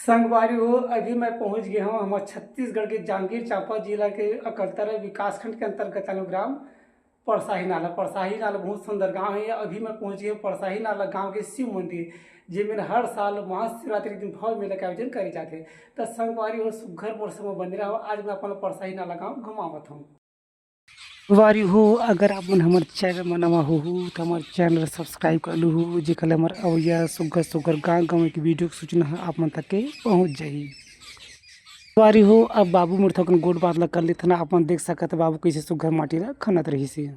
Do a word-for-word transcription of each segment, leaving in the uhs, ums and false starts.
संगवारी हो, अभी मैं पहुंच गए हूँ हमर छत्तीसगढ़ के जांजगीर चांपा जिला के अकलतरा विकासखंड के अंतर्गत आने ग्राम परसाही नाला। परसाही नाला बहुत सुंदर गांव है। अभी मैं पहुंच गए हूँ परसाही नाला गांव के शिव मंदिर, जेमें हर साल महाशिवरात्रि के दिन भव्य मेला के आयोजन करे जाथे। त संगवारी हो, सुघर मोर संग बने रहो। आज मैं अपन परसाही नाला गांव घुमावत हूँ। संगवारी हो, अगर आप मन हमर चैनल में नवा होहू, त हमर चैनल सब्सक्राइब कर लूहू, जेकर ले हमर अवइया सुग्घर सुग्घर गाँव गंवई के वीडियो के सूचना ह आप मन तक के पहुँच जाही। संगवारी हो, अब बाबू मोर थोकन गोठ बात ला कर लेथन। आप मन देख सकत ह, बाबू कइसे सुग्घर माटी ला खनत रहिस हे।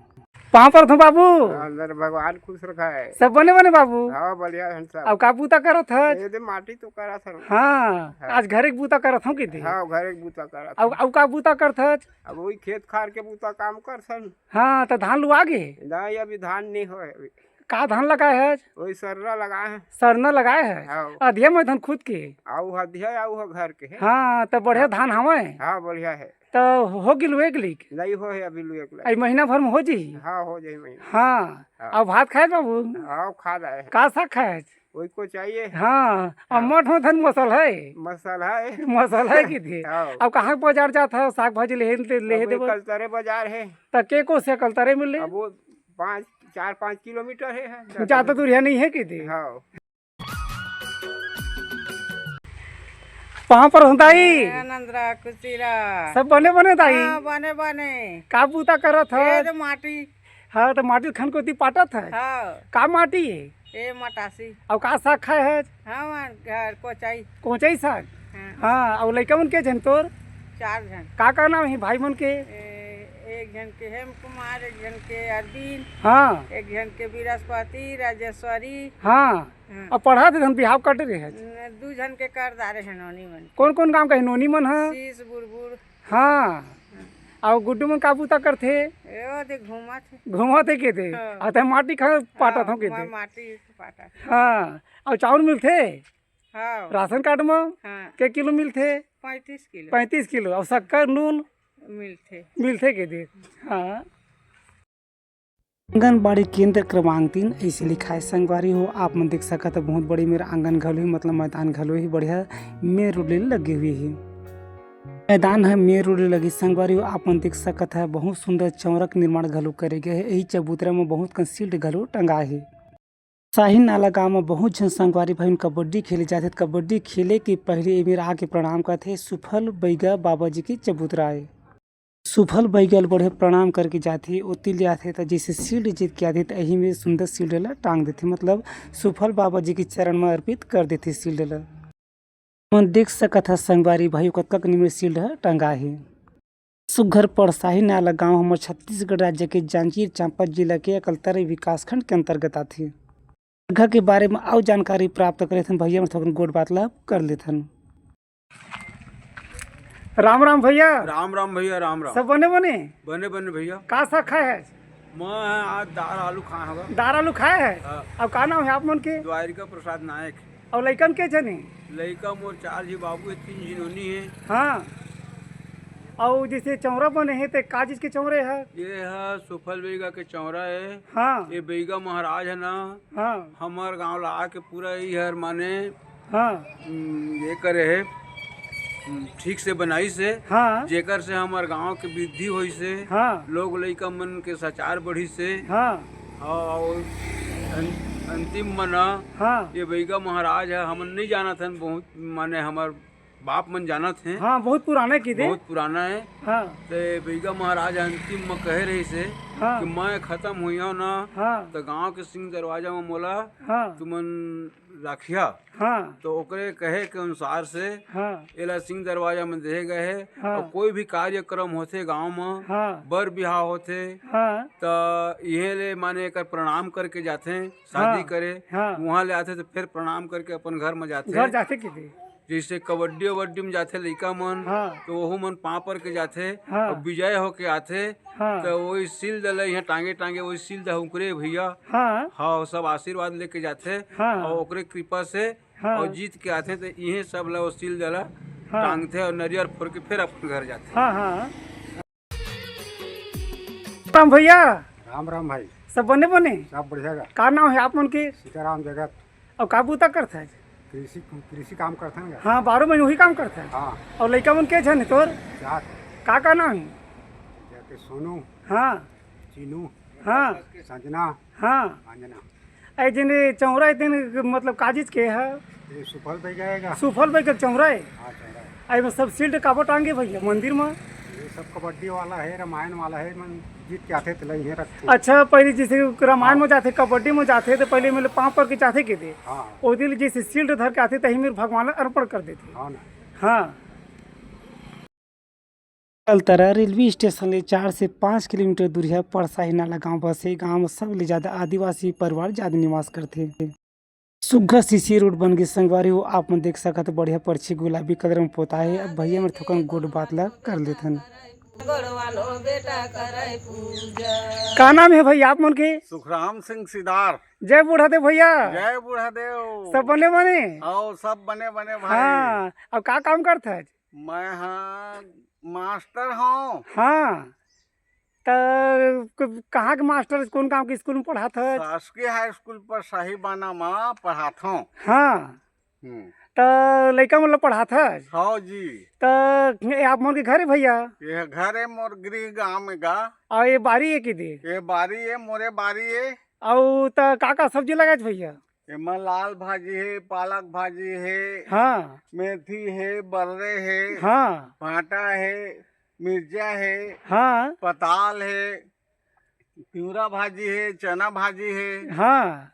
पाँव परत हँव बाबू। अंदर भगवान खुश रखय। सब बने बने बाबू? हाँ, बढ़िया हन सब। अउ का बूता करत हच? ये दे माटी तो करत हन। हाँ, हाँ। आज घरे के बूता करत हँव कहिथे। हाँ, घरे के बूता करत अउ, हन। अउ का बूता करत हच? अब वही खेत खार के बूता काम करथन। हाँ, त धान लुआ गे? नहीं, अभी धान नहीं होय अभी। का धान लगाए हच? वही सरना लगाए हन। सरना लगाए हच? हाँ। अधिया में धन खुद के? अउ अधिया, अउ ह घर के हे। हाँ, त बढ़िया हाँ। धान हवय? हाँ, बढ़िया हे। त हो गे लुए के लइक? नहीं होय हे अभी लुए के लइक। अई महीना भर में हो जही? हाँ, हो जही महीना। हाँ। हाँ। अउ भात खाए बाबू? हाँ, खा रहे हैं। का साग खाए हच? वही को चाहिए। हाँ, हाँ। अम्मट हो धन मसल है। मसल है। मसल है कहिथे। हाँ। अब कहाँ बाजार जात है, साग भाजी लेहे, ले, लेहे अब देबो। कलतरे बाजार है। त के कोस हे कलतरे मिले? अब वो पाँच, चार पाँच किलोमीटर है, है। ज्यादा दूरिया नहीं है कहिथे। हाँ। पाँव परत हँव दाई। ए, नंदरा, खुशी रह। सब बने बने दाई? हाँ, बने बने। का बूता करत हच? ये तो माटी। हाँ, त माटी खन कोती पाटत हच। हाँ। का माटी हे? ए मटासी। अउ का साग खाए हच? हाँ, घर कोचई। कोचई साग? हाँ। हाँ, अउ लइका मन के झन तोर? चार झन। का का नाम हे भाई मन के? ए, एक झन के हेम कुमार, एक झन के अरविंद, हाँ। एक झन के बृहस्पति, राजेश्वरी। हाँ। हाँ। अउ पढ़त हे धन बिहाव कर डरे हच? न, दू झन के कर डारे हे नोनी मन। कौन कौन गाँव के हे नोनी मन ह? शीश, बुरबुर। हाँ। हाँ। अउ गुड्डू मन का बूता करथे? ए, ओ दे घूमत हे। घूमत हे कहिथे? हाँ। अउ तैं माटी खा पाटत हाँ, हँव कहिथे? मैं माटी पाटत। हाँ। अउ चाउर मिलथे? हाँ। राशन कार्ड म? हाँ। के किलो मिलथे? पैंतीस किलो। पैंतीस किलो। अउ शक्कर, नून? मिलथे। मिलथे कहिथे? हाँ। आंगनबाड़ी केंद्र क्रमांक तीन, अइसे लिखाय। संगवारी हो, आप मन देख सकत ह, बहुत बड़े मेर आंगन घलो हे, मतलब मैदान घलो हे, बढ़िया मेन रोड ले लगे हुए हे। मैदान ह मेन रोड ले लगे। संगवारी हो, आप मन देख सकत ह, बहुत सुंदर चौरा के निर्माण घलो करे गए हे। यही चबूतरा म बहुत कन शील्ड घलो टंगा हे। शाही नाला गांव म बहुत झन संगवारी भाई मन कबड्डी खेले जाथे। कबड्डी खेले के पहले ए मेर आके प्रणाम करथे। सुफल बैगा बाबा जी के चबूतरा आए। सुफल बैगा ल बढ़िया प्रणाम करके जाथे। ओती ले आथे त जैसे शील्ड जीत के आथे त एही में सुंदर शील्ड ल टांग देथे, मतलब सुफल बाबा जी के चरण म अर्पित कर देथे शील्ड ल। मन देख सकत ह संगवारी भाई, कतका के निमे शील्ड ह टंगा हे। सुघ्घर परसाही नाला गांव हमर छत्तीसगढ़ राज्य के जांजगीर चांपा जिला के अकलतरा विकासखंड के अंतर्गत आथे। जगह के बारे में अउ जानकारी प्राप्त करे थन भैया, हमन थोकन गोठ बात ला कर लेथन। राम राम भैया। राम राम भैया, राम राम। सब बने बने? बने बने भैया। का साग खाए हच? मैं आज दार आलू खाए हव। दार आलू खाए हच? हाँ। अउ का नाम हे आप मन के? द्वारिका प्रसाद नायक। अउ लइकन के झन हे? लइका मोर चार झी बाबू हे, तीन झी नोनी हे। हाँ। अउ जैसे चौरा बने हे, ते का चीज के चौरा हे? ये ह सुफल बैगा के चौरा हे। हाँ। ये बैगा महाराज हे ना, हाँ। हमर गांव ला आके पूरा इहर माने हाँ। हम्म, ये करे हे, हम्म, ठीक से बनाइस हे, हाँ। जेकर से हमर गांव के वृद्धि होइस हे, हाँ। लोग लइका मन के सचार बढ़िस हे, हाँ। अउ अं-, अंतिम मन ह, हाँ। ये बैगा महाराज ह, हमन नहीं जानत हन, बहुत माने हमर बाप मन जानत हे। हाँ, बहुत पुराना हे कहिथे। बहुत पुराना हे। हाँ। ते बैगा महाराज अंतिम म कहे रहिस हे हाँ। कि मैं खतम होइहौं ना, हाँ। त गांव के सिंह दरवाजा म मोला हाँ। तुमन राखिया। हाँ। तो ओकरे कहे के अनुसार से हाँ। एला सिंह दरवाजा में देहे गए हे। हाँ। और कोई भी कार्यक्रम होथे गांव में, हाँ। बर बिहाव होथे, हाँ। त इहे ले माने एकर प्रणाम करके जाथे, शादी हाँ। करे, हाँ। उहाँ ले आथे तो फिर प्रणाम करके अपन घर में जाथे। घर जाथे कहिथे। जैसे कबड्डी वबड्डी में जाथे लइका मन, हाँ। तो ओहू मन पाँव पर के जाथे हाँ। और विजय होके आथे। हाँ। तो वही शील्ड ल इहाँ टांगे टांगे वही शील्ड ह उकरे भैया। हाँ। हाँ, सब आशीर्वाद लेके जाथे हाँ। और ओकरे कृपा से हाँ। और जीत के आथे तो इहे सब ला वो शील्ड ल हाँ। टांगथे और नरियर फोर के फिर अपन घर जाथे। हाँ, हाँ। राम भैया। राम राम भाई। सब बने बने? सब बढ़िया गा। का नाम हे आप मन के? सीताराम जगत। अउ का बूता करथच? कृषि, कृषि काम करथन गा। हाँ, बारह महीना वही काम करथन। हाँ। अउ लइका मन के झन हे तोर? चार। का, का नाम हे? जाके सोनू। हाँ। चीनू। हाँ। संजना। हाँ। अंजना। ए जेन चौरा ए तेन मतलब काजिच के हे? ये सुफल बइगा हे गा। सुफल बइगा चौरा ए? हाँ, चौरा ए। ए में सब shield काबर टांगे भैया मंदिर में? ये सब कबड्डी वाला हे, रामायण वाला हे, मन जीत के आथे त लइहे रखथे। अच्छा, पहले जैसे रामायण हाँ। में जाथे, कबड्डी में जाथे त पहले मतलब पाँव पर के जाथे के दे। हाँ। ओ दिन जैसे shield धर के आथे तही में भगवान ला अर्पण कर देथे। हाँ ना। हाँ। अकलतरा रेलवे स्टेशन ले चार से पाँच किलोमीटर दूरिहा परसाही नाला गांव बसे। गांव म सबले ज्यादा आदिवासी परिवार ज्यादा निवास करथे। सुग्घर सीसी रोड बन गे संगवारी हो, आप मन देख सकत हो बढ़िया परछी गुलाबी कलर म पोताय हे। अब भैया मेर थोकन गोठ बात ला कर लेथन। का नाम हे भैया आप मन के? सुखराम सिंह सिदार। जय बूढ़ा देव भैया। जय बूढ़ा देव। सब बने बने? आओ, सब बने बने भाई। हाँ, अब का काम करथस? मैं हाँ मास्टर हूँ। हाँ, त क-, कहाँ के मास्टर, कौन गांव के स्कूल में पढ़ात हस? शासकीय हाई स्कूल पर साहिबाना में पढ़ात हूँ। हाँ। हम्म। त लइका मन ला पढ़ात हस? हाँ जी। त ये आप मन के घर हे भैया? ये घर हे मोर गृह गांव में गा। अउ ये बारी हे कि दे? ये बारी हे, मोरे बारी हे। अउ त का का सब्जी लगाएच भैया? एमा लाल भाजी हे, पालक भाजी हे, हाँ। मेथी हे, बर्रे हे, हाँ। भांटा हे, मिर्चा हे, हाँ। पताल हे, तिवरा भाजी हे, चना भाजी हे। हाँ।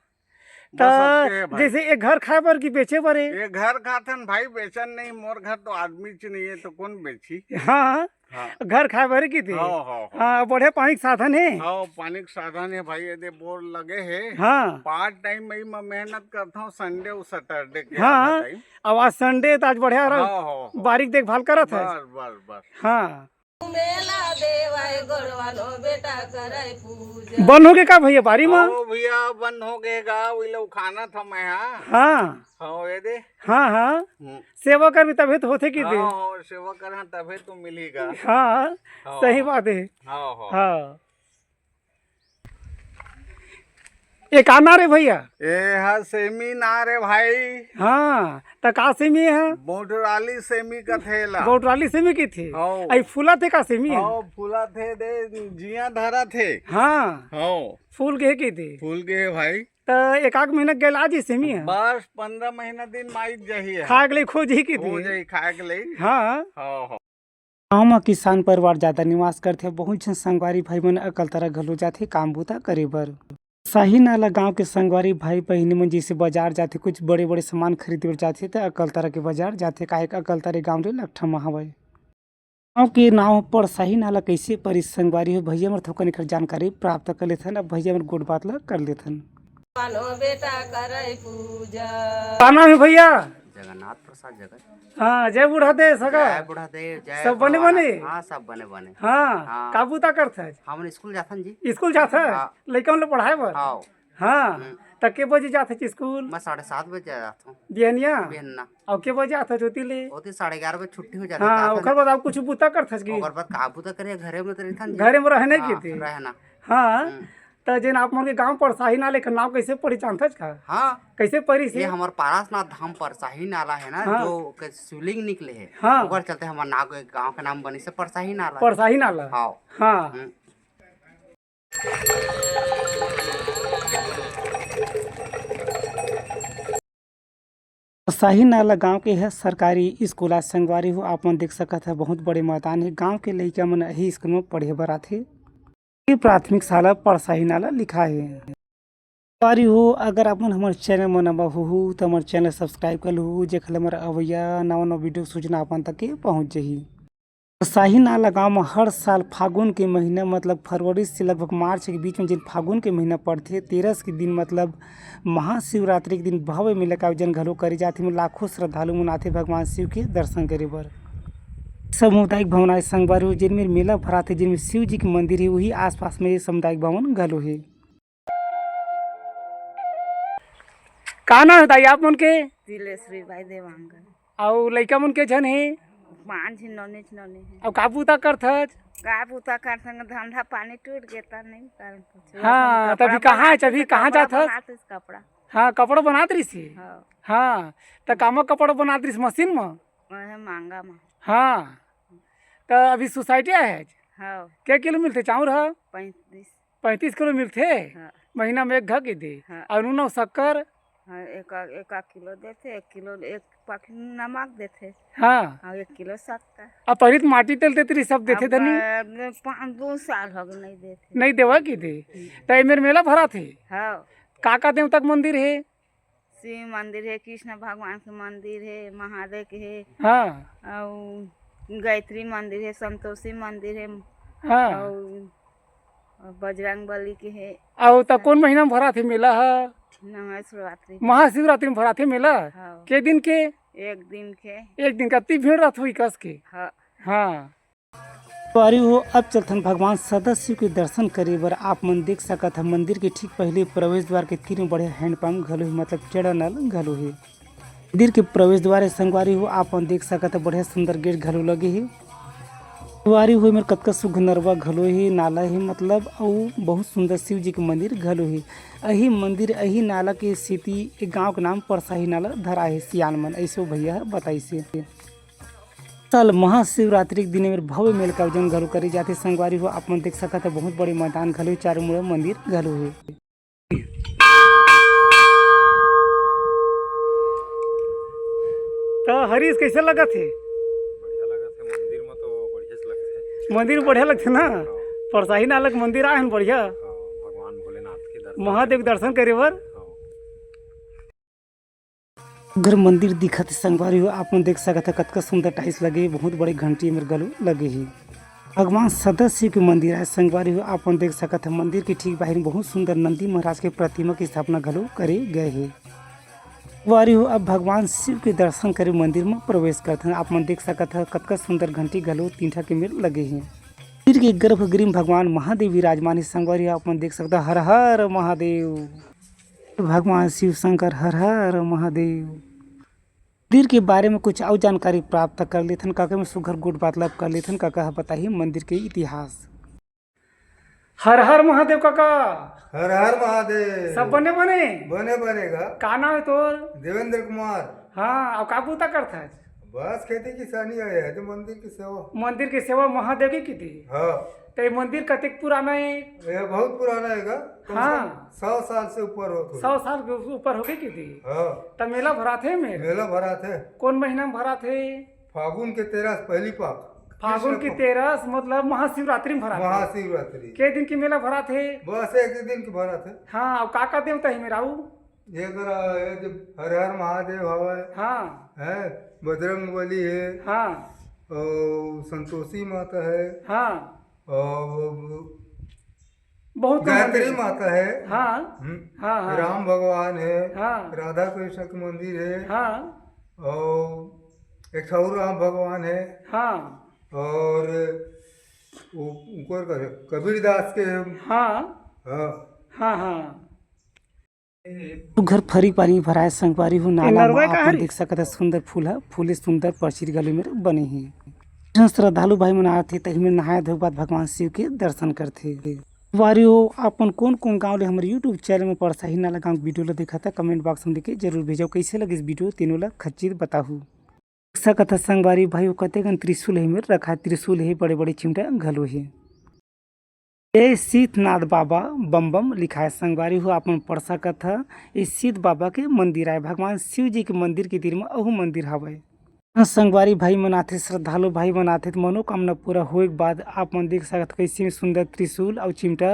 बस त अतके हे भाई। जैसे एक घर खाए बर कि बेचे बर हे? एक घर खाथन भाई, बेचन नहीं, मोर घर तो आदमी च नहीं हे, तो कौन बेची? हाँ। हाँ। घर खाए बर कि दे? हाँ, हाँ, हाँ। हाँ, बढ़िया पानी के साधन हे? हाँ, पानी के साधन हे भाई, ये दे बोर लगे हे। हाँ। पाँच टाइम में मैं मेहनत करता हूँ, संडे और सैटरडे के हाँ, आधा टाइम। अब आज संडे त आज बढ़िया रह-, हाँ, हाँ, हाँ। बारी के देखभाल करत हे। बस, बस, बस। हाँ। मेला देवाय गोड़वा लो बेटा कराय पूजा। बन हो गे का भैया बारी में? हाँ भैया, बन हो गे गा, वही लो खाना था मैं, हाँ। हाँ। हाँ, ये दे। हाँ, हाँ। हम्म। सेवा करबे तभे तो होथे कि दे। हाँ, हाँ, सेवा करहा तभे तो मिलही गा। हाँ, हाँ। सही बात हे। हाँ, हाँ। हाँ। ये का नार हे भैया? ये हा सेमी नार हे भाई। हाँ, त का सेमी हे? बौटराली सेमी कथे ला। बौटराली सेमी कथे? हाँ। अई फूलत हे का सेमी हे? हाँ, फूलत हे दे, जिया धरत हे। हाँ। हाँ। फूल गे हे कथे? फूल गे हे भाई। त एक आध महीना गेला जी सेमी हे? बस पंद्रह महीना दिन माइत जाही हे। खाए के लइक हो जाही कथे? हो जाही, खाए के लइक। हाँ। हाँ, हाँ। गांव म किसान परिवार जादा निवास करथे। बहुत झन संगवारी भाई मन अकलतरा घलो जाथे काम बूता करे बर। शाही नाला गांव के संगवारी भाई बहिनी मन जइसे बाजार जाथे, कुछ बड़े-बड़े सामान खरीदे बर जाथे, त अकलतरा के बाजार जाथे, काहे कि अकलतरा गांव ले लकठा म हवय। गांव के नांव पर शाही नाला कइसे परिस संगवारी हो, भैया मन थोकन एकर जानकारी प्राप्त कर लेथन। अब भैया मन गोठ बात ल कर लेथन। पालो बेटा करई पूजा। का नाम हे भैया? जगन्नाथ प्रसाद जगत। हाँ, जय बूढ़ा देव सगा। जय बूढ़ा देव, जय सब बने बने? हाँ, सब बने बने। हाँ, हाँ। का बूता करथस? हमन स्कूल जाथन जी। स्कूल जाथस? हाँ। लइका मन ल पढ़ाए बर? हाँ। हाँ, हम्म। त के बजे जाथस स्कूल? मैं साढ़े सात बजे जाथों। बिहनिया? बिहन्ना। अउ के बजे आथस ओती ले? ओती साढ़े ग्यारह बजे छुट्टी हो जाथे, हाँ, त आथन। ओकर बाद अउ कुछ बूता करथस कि? ओकर बाद का बूता करे, घरे में तो रहिथन जी। घरे में रहने हाँ, की थी? रहना। हाँ, हम्म। त जेन आप मन के गांव परसाही नाला, एकर नाम कइसे पड़ी जानथस का? हाँ। कइसे परिस ये हे? हमर पारसनाथ धाम परसाही नाला हे ना, हाँ। जो ओकर शिवलिंग निकले हे, हाँ। ओकर चलते हमर नाव के, गांव के नाम बनिस हे परसाही नाला। परसाही नाला। हाँ। हाँ। हम्म। परसाही नाला गांव के ह सरकारी स्कूल आ संगवारी हो, आप मन देख सकत ह बहुत बड़े मैदान हे। गांव के लइका मन एही स्कूल म पढ़े बर आथे। ये प्राथमिक शाला परसाही नाला लिखा हे। संगवारी हो, अगर आप मन हमर चैनल म नवा होहू त हमर चैनल सब्सक्राइब कर लहू, जेखर ले हमर अवइया नवा नवा वीडियो सूचना आप मन तक के पहुंच जही। शाही नाला गांव म हर साल फागुन के महीना, मतलब फरवरी से लगभग मार्च के बीच में, जेन फागुन के महीना पड़थे, तेरस के दिन, मतलब महाशिवरात्रि के दिन भव्य मेला के आयोजन घलो करे जाथे। एमा लाखों श्रद्धालु मन आथे भगवान शिव के दर्शन करे बर। सामुदायिक भवन आय संगवारी हो, जेन में मेला भराथे, जेन में शिव जी के मंदिर हे, वही आसपास में ये सामुदायिक भवन घलो हे। का नाम हे दाई आप मन के? तिलेश्वरी बाई देवांगन। अउ लइका मन के झन हे? पाँच झन नौने झन नौने हे। अउ का बूता करथस? का बूता करथन, धंधा पानी टूट गे त नहीं करन कुछ। हाँ, कपड़ा तभी कहाँ, बनाते तभी से कहाँ कपड़ा जाथस? बनाते से कपड़ा। हाँ, कपड़ा बनात रहिस हे। हाँ। हाँ, त कामा कपड़ा बनात रहिस, मशीन म? ओहे मांगा म। हाँ, त अभी सोसाइटी आए हे आज? हाँ। के किलो मिलथे चाउर ह? पैंतीस। पैंतीस किलो मिलथे? हाँ। महीना में एक घा के दे? हाँ। अउ नून अउ शक्कर? हाँ, एक, एक, एक किलो देथे, एक किलो, एक पाकिट नमक देथे। हाँ। हाँ, एक किलो शक्कर। अब पहिली त माटी तेल देत रहिस, सब देथे अब, धनी? अब पाँच, दो साल हो गए, नहीं देथे। नहीं देवा कि दे? हम्म। त एमेर मेला भराथे? हाँ। का का देवता के मंदिर हे? शिव मंदिर हे, कृष्ण भगवान के मंदिर हे, महादेव के हे। हाँ। अउ गायत्री मंदिर हे, संतोषी मंदिर हे। हाँ। अउ बजरंग बली के हे। अउ त कोन महीना म भराथे मेला ह? महाशिवरात्रि। महाशिवरात्रि म भराथे मेला? हाँ। के दिन के? एक दिन के। एक दिन के अति भीड़ रहिथे कस के? हाँ। हाँ। संगवारी हो, अब चलथन भगवान सदाशिव के दर्शन करे बर। आप मन देख सकत ह, मंदिर के ठीक पहले प्रवेश द्वार के तीर में बढ़िया हैंडपंप घलो हे, मतलब टेढ़ा नल घलो हे। मंदिर के प्रवेश द्वार हे संगवारी हो, आप मन देख सकत ह, बढ़िया सुंदर गेट घलो लगे हे। संगवारी हो, एमेर कतका सुघ्घर नरवा घलो हे, नाला हे मतलब, अउ बहुत सुंदर शिव जी के मंदिर घलो हे। अही मंदिर, अही नाला के सेती ए गांव के नाम परसाही नाला धरा हे, सियान मन अइसे भैया ह बताइस हे। साल महाशिवरात्रि के दिन एमेर भव्य मेला के आयोजन घलो करे जाथे। संगवारी हो, आप मन देख सकत ह, बहुत बड़े मैदान घलो हे, चारों मुड़ा मंदिर घलो हे। त हरीश, कइसे लगत हे? बढ़िया लगत हे, मंदिर म तो बढ़िया से लगथे। मंदिर बढ़िया लगथे ना? हाँ। परसाही नाला के मंदिर आए हन बढ़िया। हाँ, भगवान भोलेनाथ के दर्शन महादेव के करे। दर्शन करे बर। हाँ। घर मंदिर दिखत हे संगवारी हो, आप मन देख सकत ह कतका सुंदर टाइल्स लगे हे, बहुत बड़े घंटी एमेर घलो लगे हे। भगवान सदाशिव के मंदिर आय संगवारी हो, आप मन देख सकत ह मंदिर के ठीक बाहिर में बहुत सुंदर नंदी महाराज के प्रतिमा के स्थापना घलो करे गए हे। संगवारी हो, अब भगवान शिव के दर्शन करे मंदिर में प्रवेश करथन। आप मन देख सकत ह कतका सुंदर घंटी घलो तीन ठा के मेर लगे हे। मंदिर के गर्भगृह में भगवान महादेव विराजमान हे संगवारी हो, आप मन देख सकत ह। हर हर महादेव। भगवान शिव शंकर हर हर महादेव। मंदिर के बारे में कुछ अउ जानकारी प्राप्त कर लेथन काका, में सुघर गोठ बातलाप कर लेथन। काका ह बताही मंदिर के इतिहास। हर हर महादेव काका। हर हर महादेव। सब बने बने? बने बने गा। का नाम हे तोर? देवेंद्र कुमार। हाँ, अउ का बूता करथस? बस खेती किसानी आए हे, जो मंदिर की सेवा। मंदिर की सेवा महादेव के किती? हाँ। त ये मंदिर कतेक पुराना हे? ये बहुत पुराना हे गा। कम से हाँ। कम सौ साल से ऊपर हो थोड़ी। सौ साल के ऊपर होगे किती? हाँ। त मेला भराथे में? मेला भराथे। कोन महीना में भराथे? फागुन के तेरह से पहली पाख। फागुन कृष्ण के पक्ष। तेरह से मतलब महाशिवरात्रि में भराथे? महाशिवरात्रि। के दिन के मेला भराथे? बस एक दिन के भराथे। हाँ, अउ का का देवता हे मेर अउ? ये करा, ये जो हर हर महादेव हवय। हाँ। हैं, बजरंग बली हे। हाँ। अउ संतोषी माता हे। हाँ। अउ बहुत कम गायत्री मंदिर हे। माता हे। हाँ। हम्म। हाँ, हाँ। राम भगवान हे। हाँ। राधा कृष्ण के मंदिर हे। हाँ। अउ एक ठा अउ राम भगवान हे। हाँ। अउ वो, उनकर कबीरदास के हे। हाँ। हाँ। हाँ, हाँ। घर फरी पानी भराए संगवारी हो, ए नाला नरवा म का आप मन हरे? देख सकत ह सुंदर फूल ह फूले, सुंदर परछी घलो मेर बने हे। जहाँ श्रद्धालु भाई मन आथे, तही में नहाए धोए के बाद भगवान शिव के दर्शन करथे। संगवारी हो, आप मन कोन कोन गांव ले हमर YouTube चैनल में परसाही नाला गांव के वीडियो ल देखत ह, कमेंट बॉक्स में लिख के जरूर भेजव। कइसे लगिस वीडियो, तेनो ल खचित बताहू। देख सकत ह संगवारी भाई हो, कतेकन त्रिशूल हे मेर रखाए, त्रिशूल हे, बड़े बड़े चिमटा घलो हे। ए शीतनाथ बाबा बम बम लिखाए। संगवारी हो, आप मन पढ़ सकत ह, ए शीत बाबा के मंदिर आय। भगवान शिव जी के मंदिर के तीर म अहू मंदिर हवय। संगवारी भाई मन आथे, श्रद्धालु भाई मन आथे, त मनोकामना पूरा होए के बाद आप मन देख सकत ह, कइसे में सुंदर त्रिशूल अउ चिमटा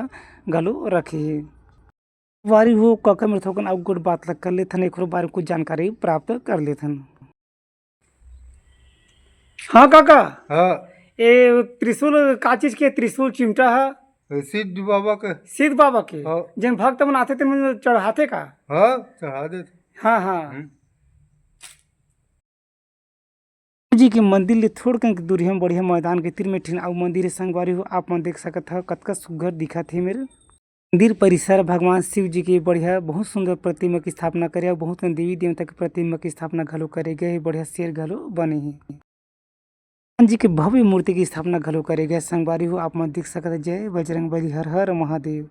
घलो रखे हे। संगवारी हो, कका मेर थोकन अउ गोठ बात ल कर लेथन, एकरो बारे में कुछ जानकारी प्राप्त कर लेथन। हाँ काका। हाँ। ए त्रिशूल का चीज के, त्रिशूल चिमटा ह? ए, सिद्ध बाबा के। सिद्ध बाबा के? हाँ। जेन भक्त मन आथे तेन मन चढ़ाथे का? हाँ, चढ़ा देथे। हाँ, हाँ। हम्म। जी के मंदिर ले थोड़कन के दूरी में बढ़िया मैदान के तीर में ठिन अउ मंदिर हे संगवारी हो, आप मन देख सकत ह कतका सुग्घर दिखत हे मेर। मंदिर परिसर भगवान शिव जी के बढ़िया बहुत सुंदर प्रतिमा के स्थापना करे अउ बहुत कन देवी देवता के प्रतिमा के स्थापना घलो करे गए हे। बढ़िया शेर घलो बने हे। हनुमान जी के भव्य मूर्ति के स्थापना घलो करे गए। संगवारी हो, आप मन देख सकत ह, जय बजरंग बली, हर हर महादेव।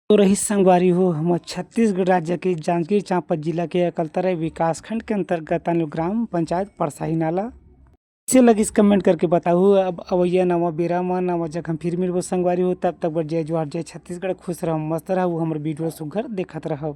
तो रहिस संगवारी हो हमर छत्तीसगढ़ राज्य के जांजगीर चांपा जिला के अकलतरा विकासखंड के अंतर्गत आने ग्राम पंचायत परसाही नाला। कइसे लगिस comment करके बताहू। अब अवइया नवा बेरा म नवा जगह फिर मिलबो संगवारी हो, तब तक बर जय जोहार, जय छत्तीसगढ़, खुश रहव, मस्त रहव, हमर video सुघर देखत रहव।